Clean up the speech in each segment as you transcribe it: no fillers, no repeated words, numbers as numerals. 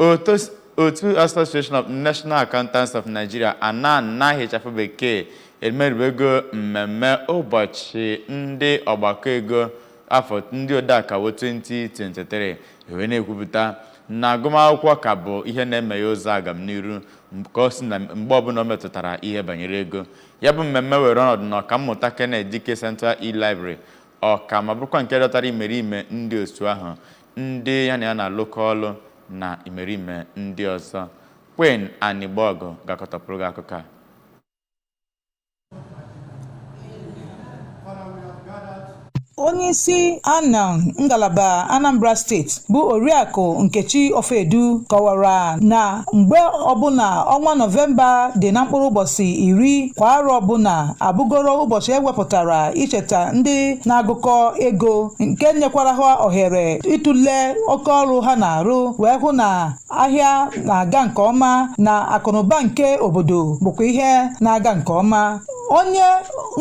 Otu Association of National Accountants of Nigeria, ANAN n'aha ịchafụ bekee, emerubego mmemme ụbọchị ndị ọgbakọ ego afọ ndị odeakawo 2023, wee na-ekwupụta na agụmakwụkwọ ka bụ ihe na-emeghe ụzọ agamniru, ka o si na mgbe ọbụla o metụtara ihe banyere ego. Ya bụ mmemme were ọnọdụ na Ọkammụta Kenneth Dike Central E-Library, Ọka, ma bụrụkwa nke dọtara imerime ndị otu ahụ, ndị ya na ya na-alụkọ ọlụ na imerime ndị ọzọ. Queen Anigbogu ga-akọtọpụrụ gị akụkọ a. Onyeisi ANAN ngalaba Anambra Steeti bụ Oriakụ Nkechi Ofedu kọwara na mgbe ọbụla ọnwa Nọvemba dị na mkpụrụ ụbọchị 10 kwa arọ ọbụla abụgoro ụbọchị ewepụtara icheta ndị na-agụkọ ego, nke nyekwara ha ohere ịtụle oke ọrụ ha na-arụ wee hụ na ahịa na-aga nke ọma na akụnụba nke obodo bụkwa ihe na-aga nke ọma. Onye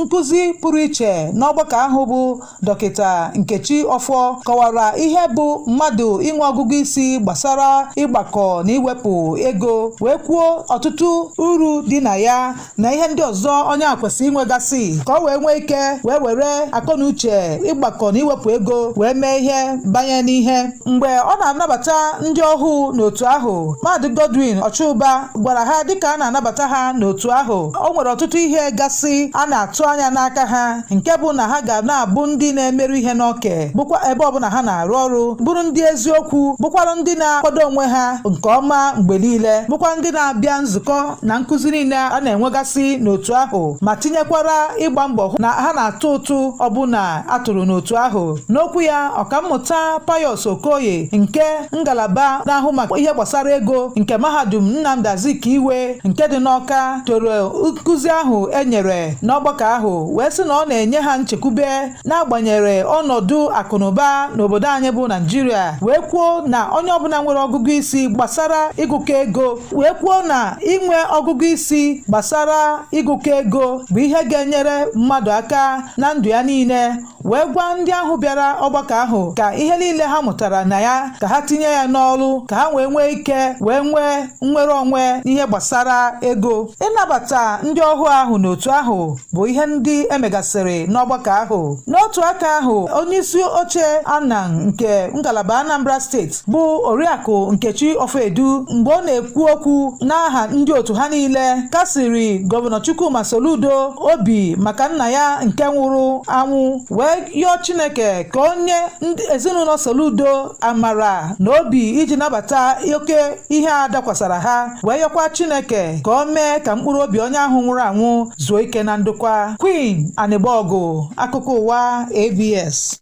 nkụzi pụrụ iche n'ọgbakọ ahụ bụ Dọkịta Nkechi Ọfọ kọwara ihe bụ mmadụ inwe ọgụgụ isi gbasara ịgbakọ na iwepụ ego, wee kwuo ọtụtụ uru dị na ya na ihe ndị ọzọ onye a kwesịrị inwegasị ka ọ wee nwee ike wee were akọnuche ịgbakọ na iwepụ ego wee mee ihe banye n'ihe. Mgbe ọ na-anabata ndị ọhụụ n'otu ahụ, Maazị Godwin Ọchụba gwara ha dịka a na-anabata ha n'otu ahụ, o nwere ọtụtụ ihe gasị a na-atụ anya n'aka ha, nke bụ na ha ga na-abụ ndị na-emeru ihe n'oke, bụkwa ebe ọbụla ha na-arụ ọrụ, bụrụ ndị eziokwu, bụkwara ndị na-akwado onwe ha nke ọma mgbe niile, bụkwa ndị na-abịa nzukọ na nkụzi niile a na-enwegasị n'otu ahụ, ma tinyekwara ịgba mbọ hụ na ha na-atụ ụtụ ọbụla a tụrụ n'otu ahụ. N'okwu ya, Ọkammụta Pius Okoye nke ngalaba na-ahụ maka ihe gbasara ego nke mahadum Nnamdi Azikiwe nke dị n'Awka toro nkụzi ahụ e nyere n'ọgbakọ ahụ, wee sị na ọ na-enye ha nchekwube n'agbanyeghị ọnọdụ akụnụba n'obodo anyị bụ Naijiria, wee kwuo na onye ọbụla nwere ọgụgụ isi gbasara ịgụkọ ego, wee kwuo na inwe ọgụgụ isi gbasara ịgụkọ ego bụ ihe ga-enyere mmadụ aka na ndụ ya niile, wee gwa ndị ahụ bịara ọgbakọ ahụ ka ihe niile ha mụtara na ya ka ha tinye ya n'ọrụ, ka ha wee nwee ike wee nwee nnwere onwe n'ihe gbasara ego. Ịnabata ndị ọhụụ ahụ n'otu ahụ bụ ihe ndị emegasịrị n'ọgbakọ ahụ. N'otu aka ahụ, onyeisi oche ANAN nke ngalaba Anambra Steeti bụ Oriakụ Nkechi Ofedu, mgbe ọ na-ekwu okwu n'aha ndị otu ha niile, kasiri Gọvanọ Chukwuma Soludo obi maka nna ya nke nwụrụ anwụ, wee yọọ Chineke ka o nye ndị ezinụlọ Soludo amara na obi iji nabata oke ihe a dakwasara ha, wee yọkwa Chineke ka o mee ka mkpụrụ obi onye ahụ nwụrụ anwụ zuo ike na ndokwa. Queen Anigbogu, akụkọ ụwa ABS.